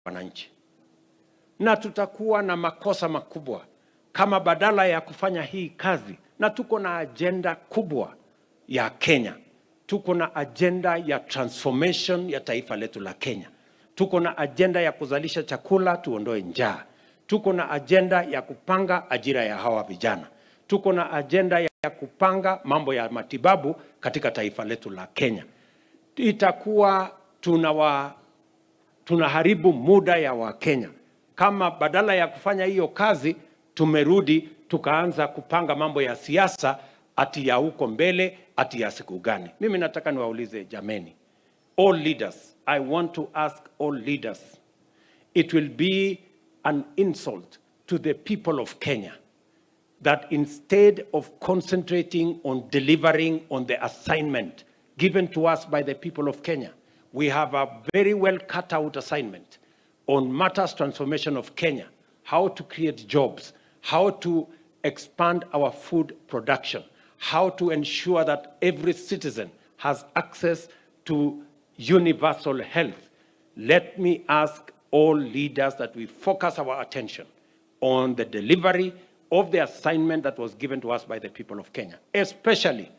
wananchi. Na tutakuwa na makosa makubwa kama badala ya kufanya hii kazi, na tuko na agenda kubwa ya Kenya, tuko na agenda ya transformation ya taifa letu la Kenya, tuko na agenda ya kuzalisha chakula tuondoe njaa, tuko na agenda ya kupanga ajira ya hawa vijana, tuko na agenda ya kupanga mambo ya matibabu katika taifa letu la Kenya. Itakuwa tunaharibu muda ya Wakenya kama badala ya kufanya hiyo kazi tumerudi tukaanza kupanga mambo ya siasa ati ya huko mbele, ati ya siku gani. Mimi nataka niwaulize jameni, all leaders, I want to ask all leaders, it will be an insult to the people of Kenya that instead of concentrating on delivering on the assignment given to us by the people of Kenya, we have a very well cut out assignment on matters transformation of Kenya, how to create jobs, how to expand our food production, how to ensure that every citizen has access to universal health. Let me ask all leaders that we focus our attention on the delivery of the assignment that was given to us by the people of Kenya, especially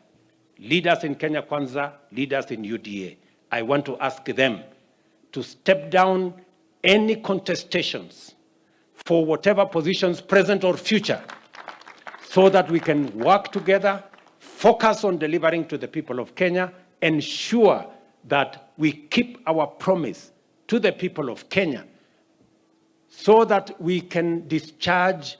leaders in Kenya Kwanza, leaders in UDA. I want to ask them to step down any contestations for whatever positions, present or future, so that we can work together, focus on delivering to the people of Kenya, ensure that we keep our promise to the people of Kenya, so that we can discharge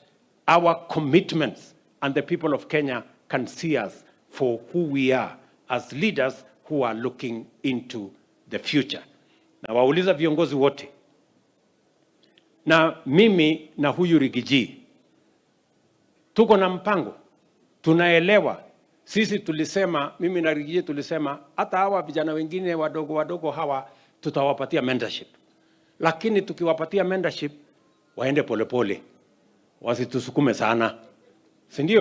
our commitments and the people of Kenya can see us for who we are as leaders who are looking into the future. Na wauliza viongozi wote, na mimi na huyu Riggy G tuko na mpango, tunaelewa. Sisi tulisema, mimi na Riggy G tulisema hata hawa vijana wengine wadogo wadogo hawa tutawapatia mentorship, lakini tukiwapatia mentorship waende polepole, wasitusukume sana, si ndio?